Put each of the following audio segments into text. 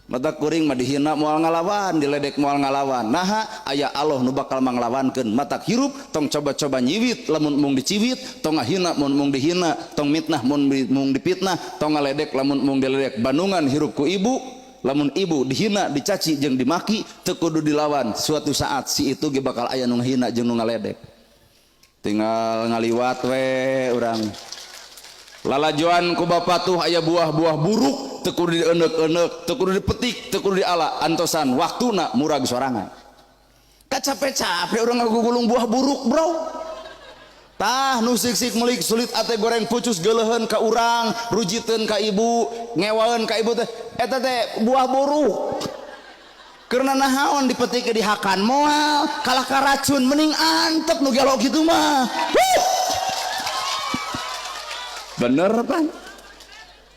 Mata kuring mah dihina moal ngalawan, diledek moal ngalawan. Naha aya Allah nu bakal manglawankeun. Matak hirup tong coba-coba nyiwit lamun mung diciwit, tong ngahina mun mung dihina, tong mitnah mun mung dipitnah, tong ngaledek lamun mung diledek. Bandungan hirup ku ibu, lamun ibu dihina, dicaci jeung dimaki teu kudu dilawan. Suatu saat si itu ge bakal aya nu ngahina jeung nu ngaledek. Tinggal ngaliwat we urang. Lalajoan ku bapak tuh aya buah-buah buruk teu kudu dieneuk-eneuk, teu kudu dipetik, teu kudu diala, antosan waktuna murag sorangan. Kacape-cape urang ngagugulung buah buruk, bro. Tah nu sik-sik melik sulit ate goreng pucus geuleuheun ka urang, rujiteun ka ibu, ngewaeun ka ibu teh, eta teh buah buruk. Karena nahaon dipetik dihakan moal, kalah ka racun mending antep nu gelo kitu mah. Huh! Bener pan?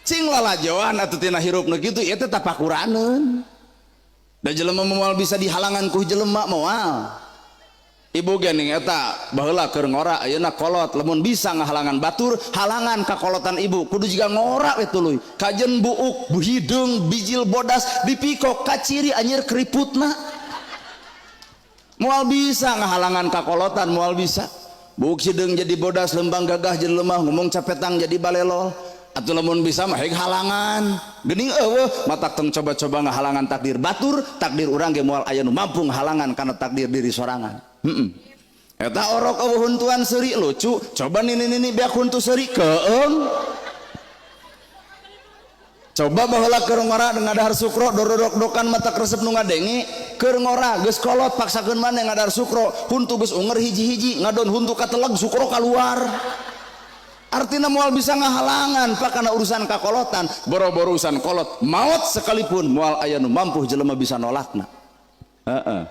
Cing lalajoan atuh tina hirup nu kitu ieu teh tapakuraneun. Da jelema moal bisa dihalangan ku jelema moal. Ibu geuning eta baheula keur ngora ayeuna kolot, lamun bisa ngahalangan batur, halangan kakolotan ibu kudu jiga ngora we tuluy. Kajen buuk, hideung, bijil bodas dipikok kaciri anjir keriputna. Moal bisa ngahalangan kakolotan, moal bisa. Buuk hideung jadi bodas, lembang gagah jadi lemah, ngomong capetang jadi balelol. Atuh lamun bisa mah heg halangan. Geuning eueuh matak tong coba-coba ngahalangan takdir batur, takdir urang ge moal aya nu mampu ngahalangan kana takdir diri sorangan. Heeh. Eta orok eueuh huntuan seuri lucu, coba nini-nini beak huntu seuri keung. Coba baheula keur ngora ngadahar sukro dododok-dokan mata resep nu ngadenge, keur ngora geus kolot paksakeun maneh ngadahar sukro, huntu geus unger hiji-hiji ngadon huntu kateleg sukro kaluar. Artina moal bisa ngahalangan pak kana urusan kakolotan, boro-boro urusan kolot, maot sekalipun moal aya nu mampu jelema bisa nolakna. Heeh.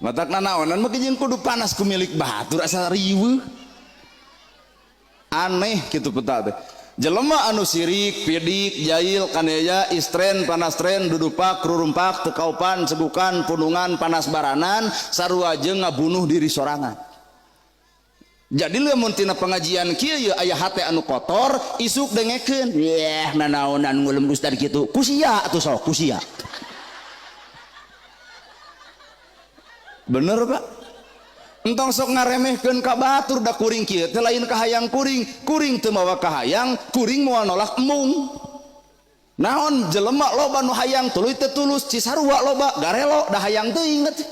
Matakna naonan mah jeung kudu panas ku milik batur asa riweuh. Aneh kitu peta teh. Jelema anu sirik, pidik, jail, kaneya, istren, panastren, dudupak, rurumpak, tekaupan, cegukan, punungan, panas baranan, sarua jeung ngabunuh diri sorangan. Jadi lamun tina pengajian kieu ye aya hate anu kotor, isuk dengekeun, yeh nanaonan ngulem ustad kitu, kusia atuh sok, kusia. Bener Pak? Entong sok ngaremehkeun ka batur da kuring kieu teh lain kahayang kuring, kuring teu mawa kahayang, kuring moal nolak embung. Naon jelema loba nu hayang tuluy teu tulus, cisarua loba garelo da hayang teuing teh.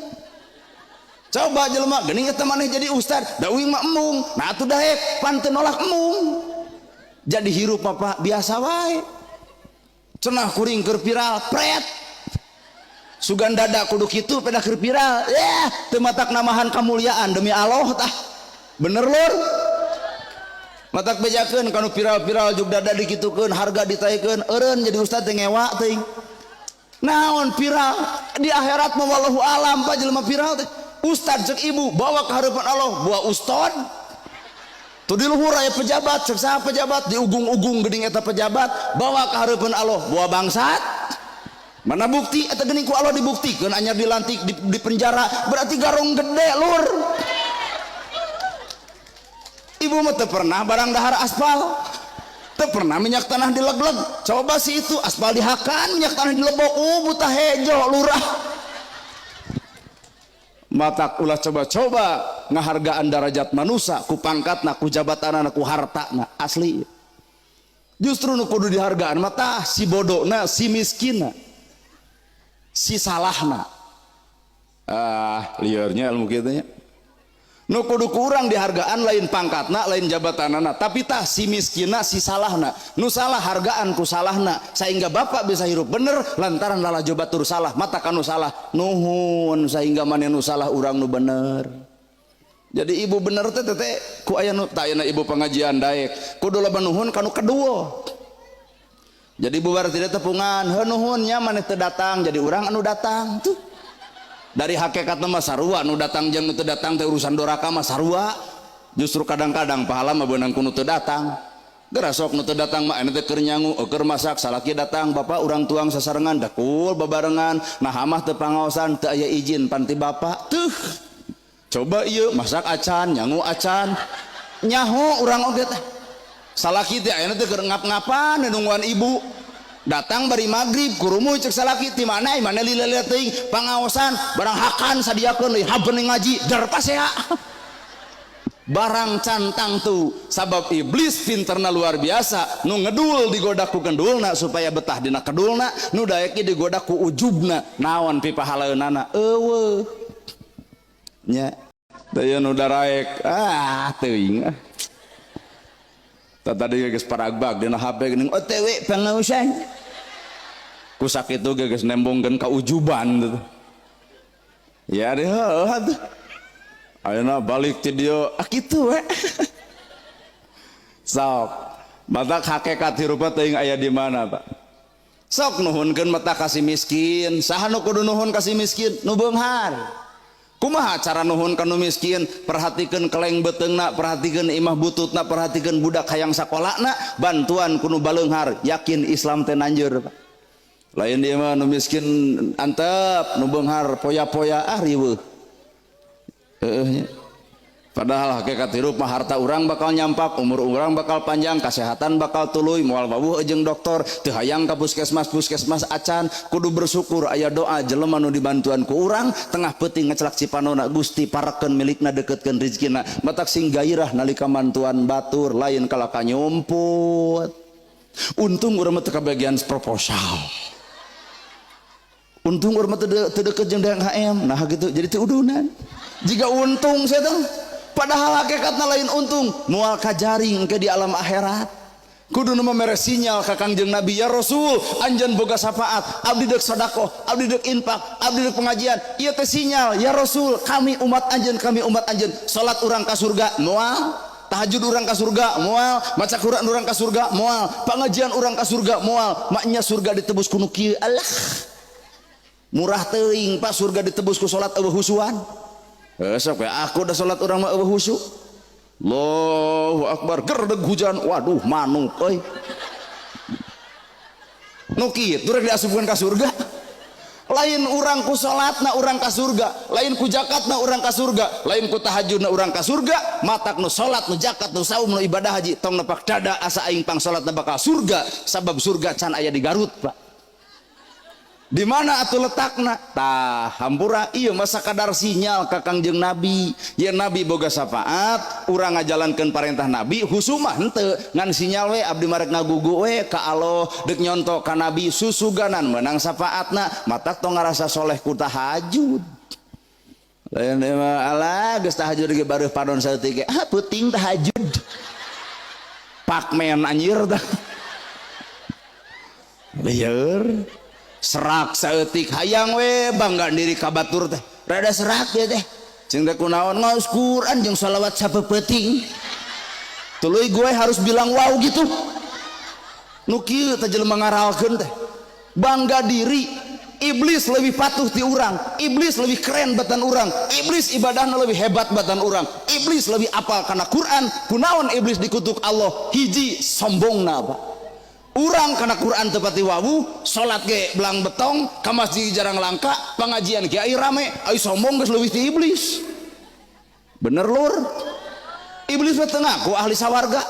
Coba jelema geuning eta maneh jadi ustad, da uing mah embung. Nah atuh daek pan teu nolak embung. Jadi hirup Bapak biasa wae. Cenah kuring keur viral, pret. Sugan dada kudu kitu peda keur viral. Yeh, teu matak namahan kamuliaan demi Allah tah. Bener lur? Matak bejakeun kanu viral-viral jug dada dikitukeun, harga ditaikeun, eureun jadi ustad teh ngewa teuing. Naon viral di akhirat mah wallahu alam pak jelema viral teh. Ustad cek ibu bawa ke hadapan Allah buah ustad. Tuh di luhur aya pejabat, cek saha pejabat diugung-ugung geuning eta pejabat bawa ke hadapan Allah buah bangsat. Mana bukti eta geuning ku Allah dibuktikeun anyar dilantik di penjara berarti garong gede lur. Ibu mah teu pernah barang dahar aspal, teu pernah minyak tanah dileg-leg. Coba si itu aspal dihakan, minyak tanah dilebok, buta hejo lurah. Matak ulah coba-coba ngahargaan darajat manusia ku pangkatna, ku jabatanna, ku hartana asli. Justru nu kudu dihargaan mah tah si bodona, si miskinna, si salahna. Ah, liarnya ilmu kitu nya. Nu kudu kurang dihargaan lain pangkatna, lain jabatanana, tapi tah si miskinna, si salahna. Nu salah hargaan ku salahna sehingga bapak bisa hirup bener lantaran lalajo batur salah, mata kanu salah nuhun sehingga maneh nu salah urang nu bener. Jadi ibu bener teh teh ku aya nu tah ayeuna ibu pengajian daek kudu loba nuhun kanu kedua. Jadi bubar tidak tepungan, heuh nuhun nya maneh teu datang jadi urang anu datang tuh. Dari hakikat mah sarua nu datang jeung nu teu datang teh urusan doraka mah sarua. Justru kadang-kadang pahala mah beunang ku nu teu datang. Geura sok nu teu datang mah anu teh keur nyangu, keur masak, salaki datang, bapak urang tuang sasarengan dakul babarengan, nah mah teu pangaosan teu aya izin pan ti bapak. Tuh. Coba ieu masak acan, nyangu acan. Nyaho urang oge teh. Salaki teh ayeuna teh keur ngap-ngapan nungguan ibu. Datang bari maghrib, kurumuy cek salaki, ti mana mana lila-lila teuing pangaosan, barang hakan sadiakeun deui haben ngaji dar pasea. Barang cantang tuh sabab iblis pinterna luar biasa. Nu ngedul digoda ku kendulna supaya betah dina kedulna, nu daek digoda ku ujubna. Naon pipahaleunana? Eueuh nya. Daya nu daraek ah teuing ah. Tadi geus paragbag dina HP geuning OTW pangausan. Ku sakitu geus nembongkeun ka ujuban tuh. Ya deh heuh atuh. Ayeuna balik ti dieu ah kitu we. Sok matak hakikat hirup teuing aya di mana, Pak? Sok nuhunkeun mata ka si miskin. Saha nu kudu nuhun ka si miskin? Nu beunghar. Kumaha cara nuhun ka nu miskin? Perhatikeun keleng beuteungna, perhatikeun imah bututna, perhatikeun budak hayang sakolana, bantuan ku nu baleunghar. Yakin Islam teh nanjeur, Pak. Lain dia mah nu miskin antep, nu beunghar poya-poya, ah riweuh. Heeh nya. Padahal hakikat hirup mah harta urang bakal nyampak, umur urang bakal panjang, kesehatan bakal tuluy, moal wawuh jeung dokter, teu hayang ka puskesmas, puskesmas acan, kudu bersyukur aya doa jelema nu dibantuan ku urang, tengah peuting ngecelak cipanona, Gusti parekeun milikna, deketkeun rizkina. Matak sing gairah nalika mantuan batur, lain kalaka nyumput. Untung urang mah teu kabagian proposal. Untung urang mah teu deket jeung DKM. Nah gitu, jadi teu udunan. Jika untung saya tuh, padahal hakikatna lain untung, moal kajaring ke di alam akhirat. Kudu nu mere sinyal ka Kangjeng Nabi, ya Rasul, anjeun boga syafaat, abdi deuk sedekah, abdi deuk infak, abdi deuk pengajian. Ieu teh sinyal, ya Rasul, kami umat anjeun, kami umat anjeun. Salat urang ka surga moal, tahajud urang ka surga moal, maca Quran urang ka surga moal, pengajian urang ka surga moal, maknya surga ditebus ku nu kieu. Alah, murah teuing, Pak, surga ditebus ku salat eueuh husuan. Sok we aku udah salat urang mah eueuh husu. Allahu akbar, gerdeg hujan, waduh manuk euy. Nu kitu rek diasupkeun ka surga. Lain urang ku salatna urang ka surga, lain ku zakatna urang ka surga, lain ku tahajudna urang ka surga. Matak nu salat, nu zakat, nu saum, nu ibadah haji tong nepak dada asa aing pang salatna bakal surga, sabab surga can aya di Garut, Pak. Di mana atuh letakna? Tah hampura ieu masa kadar sinyal ka Kangjeng Nabi. Yen Nabi boga syafaat, urang ngajalankeun parentah Nabi, husumah henteu, ngan sinyal we abdi marek ngagugu we ka Allah, deuk nyonto ka Nabi, susuganan menang syafaatna. Matak tong ngarasa soleh ku tahajud. Lain mah alah geus tahajud ge bareuh panon saeutik ge. Ah peuting tahajud. Pakmen anjir tah. Lieur. Serak saeutik hayang we bangga diri ka batur teh. Rada serak ya teh. Cing teh kunaon ngaos Quran jeung sholawat sapeupeting. Tuluy gue harus bilang wow gitu. Nu kieu teh jelema ngaralkeun teh. Bangga diri. Iblis lebih patuh ti urang, iblis lebih keren batan urang, iblis ibadahna lebih hebat batan urang, iblis lebih apal kana Quran. Kunaon iblis dikutuk Allah? Hiji, sombongna, Pak. Urang kana Quran teu pati wawuh, salat ge belang betong, ka masjid jarang langka, pengajian kiai rame, ai sombong geus leuwih ti iblis. Bener lur? Iblis mah teu ngaku ahli sawarga.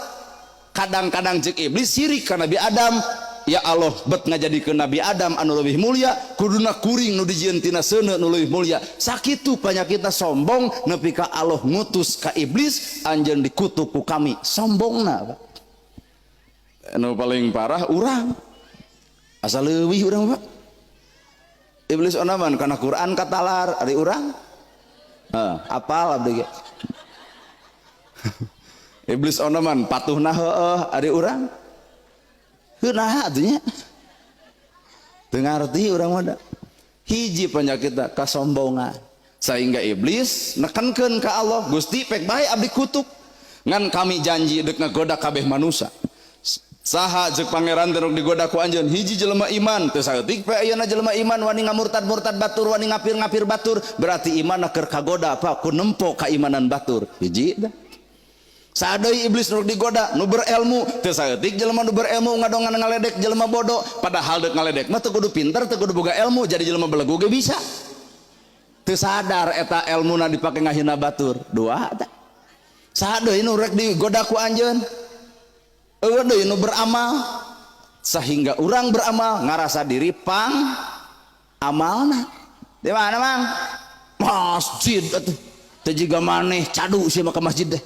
Kadang-kadang cek iblis sirik ka Nabi Adam, ya Allah bet ngajadikeun Nabi Adam anu leuwih mulia, kuduna kuring nu dijieun tina seuneu nu leuwih mulia. Sakitu panyakitna sombong nepi ka Allah ngutus ka iblis, anjeun dikutuk ku kami. Sombongna, Pak. Nu paling parah urang. Asa leuwih urang, Pak. Iblis onaman kana Quran katalar ari urang. Heuh, apal abdi ge. Iblis onaman patuhna heueuh ari urang. Heuh naha atuh nya? Teu ngarti urang mah da. Hiji penyakitna kasombongan. Sehingga iblis nekenkeun ka Allah, Gusti pek bae abdi kutuk. Ngan kami janji deuk ngagoda kabeh manusia. Saha jeung pangeran teu digoda ku anjeun? Hiji, jelema iman. Teu saeutik pe ayeuna jelema iman wani ngamurtad-murtad batur, wani ngapir-ngapir batur, berarti imanna keur kagoda apa ku nempo kaimanan batur. Hiji dah. Sadeui iblis nu digoda? Nu berilmu. Teu saeutik jelema nu berilmu ngadongan ngaledek jelema bodoh, padahal deuk ngaledek mah teu kudu pinter, teu kudu boga ilmu, jadi jelema belegu ge bisa. Teu sadar eta elmuna dipake ngahina batur. Dua tah. Saha deui nu rek digoda ku anjeun? Eueuh deui nu beramal. Sehingga orang beramal ngarasa diri pang amalna. Di mana, Mang? Masjid atuh. Teu jiga maneh, cadu sih mah ke masjid deh.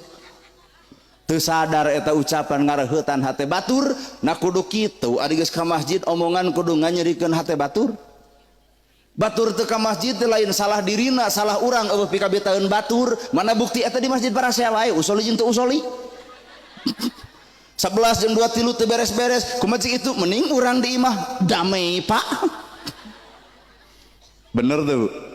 Teu sadar eta ucapan ngareuheutan hate batur. Na kudu kitu, ari geus ka masjid omongan kudu nganyerikeun hate batur. Batur teu ka masjid teh lain salah dirina, salah urang eueuh pikabitaeun batur. Mana bukti eta di masjid parasea wae, usoli jeung teu usoli. 11 jeung 2 tilu teu beres-beres. Kumaha cik itu mending urang di imah damai, Pak. Bener tuh.